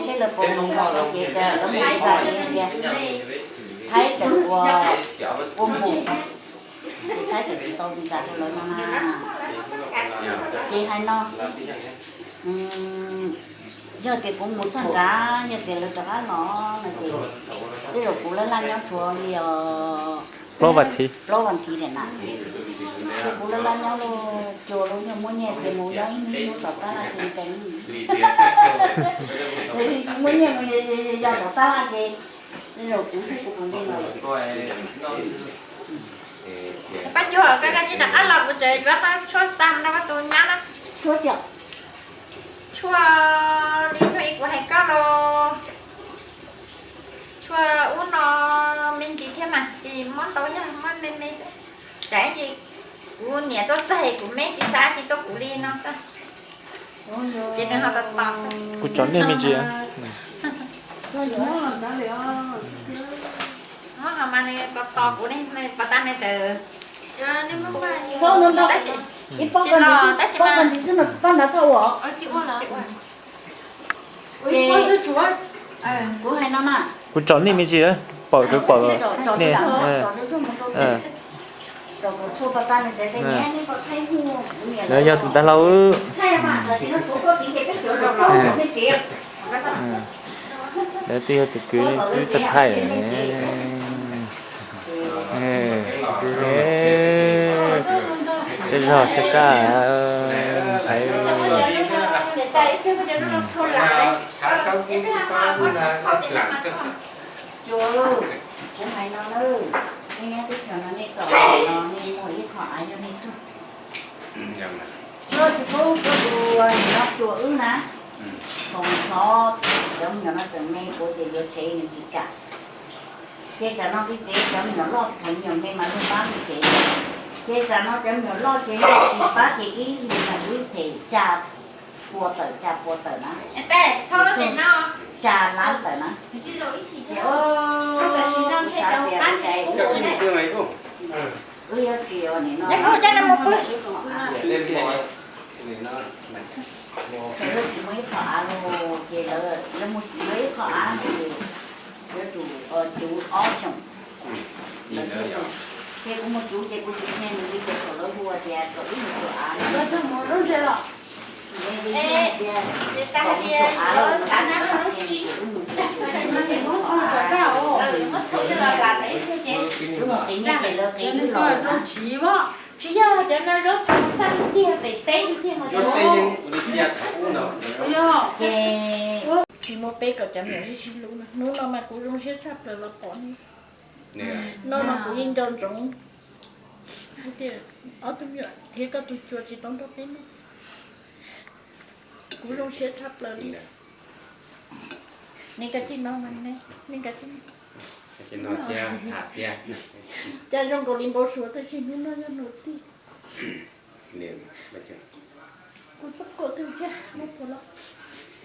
Seb lawv puas mus nrog tau ces cas lawv mus ntxa li tias Thaib tseem ua, ua npum, ces Thaib tseem tsis tau ntxa rau lawv no na. Ces hais no, yog tias kuv mus txog nrad, yog tias lawv rov qab los no ces tej zaum kuv laj laj nyob tshuav li os plaub vas thiv na. Ces kuv laj laj nyob lub cua lub, yog muaj nyiaj ces mus nyob ib hnub tom tab laj tseem ntev. Muaj nyiaj mus yos tom tab laj ces tej zaum kuv seb kuv puas nti los. Pab cuag koj, koj tsis rov qab los kuv tseem yuav qhov tshuaj xa rau koj tus nyab na. Tshuaj li hnub ib kuv hais koj los, tshuaj ub no me ntsis thiab mas tsis muab ntau, yog muab me me xwb. Tsam ib ntsis kuv niam tuaj txog kuv me tsis xav tsis tuaj kuv li no xwb. Ces nws ho tos tos. Kuv tsom nej me ntsis. Muab ho mas nws tos tos kuv ne, pos tab ne tawm. Txhob ntau ntau, ib pob ko ntxiv xwb no, pob nrad txhob ua. Ces kuv hais no na, kuv tsom nej me ntsis, pom kuv pom nej. Lawv yog tus dav hlau. Lawv twb yog tus kwv twb txawj thaij. Tsaug zog sab sab ntxhais. Cua, kuv hais no na, nej nyob teb chaws no nej txom nyem no nej muaj ib qho av yog nej tug. Koj tsis pub koj tus no cua wb na, thaum xov cov me nyuam no tseem me kuv ces yuav tsev nws tsis kam. Ces tsam no kuv tsev cov me nyuam loj, cov me nyuam me mas luag pab kuv tsev. Ces tsam no cov me nyuam loj ces tsis pab ces ib hlis no wb them xya pua tawm, xya pua tawm na, xya lab tawm na. Ces wb yuav tsis ua nim no, ces wb tsis muaj ib qho av los ces lawv yuav mus yuav ib qho av no ces yuav tsum cuv ob xyoos. Ces kuv mus cuv ces kuv tsis qhia nws li ces thaum lawv hu tias kom wb mus cuv av, wb mus qiv nyiaj ces lawv qiv wb los. Tsis yog cov no zaub txhua xaj tiag tiag pem teb tiag. Ces tsis muaj peb kom cov me nyuam sib sib hlub no. Hnub no mas kuv zoo siab tshaj plaws los pom nej. Hnub no kuv yeej nco ntsoov hais tias ob tug me nyuam thiab koj tus cua tsis tau nrog peb noj. Kuv zoo siab tshaj plaws li. Nej kav tsij no, nej kav tsij no. Cas zoo nkaus li npau suav tab sis hnub no yog hnub tiag. Kuv txoj kua twg thiab muab puas los.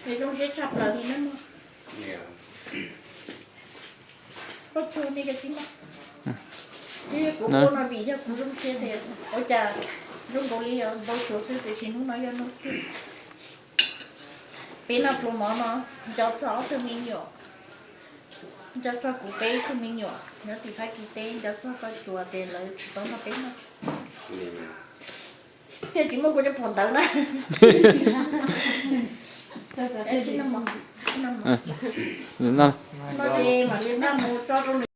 Nws zoo siab tshaj plaws li na no. Pab cuag nej kav tsij no. Kuv ua no vim yog kuv zoo siab tias ua cas zoo nkaus li npau suav xwb tiam sis hnub no yog hnub tiag. Peb noj pluas mov no nco txog ob tug me nyuam, nco txog kuv peb tug me nyuam nyob tim Fab Kis teb, nco txog koj cua tias lawv tsis tau nrog peb noj. Thiaj tsis muaj kuv cov phuam ntawv na. No ces mam li npaj mus tso rau nws.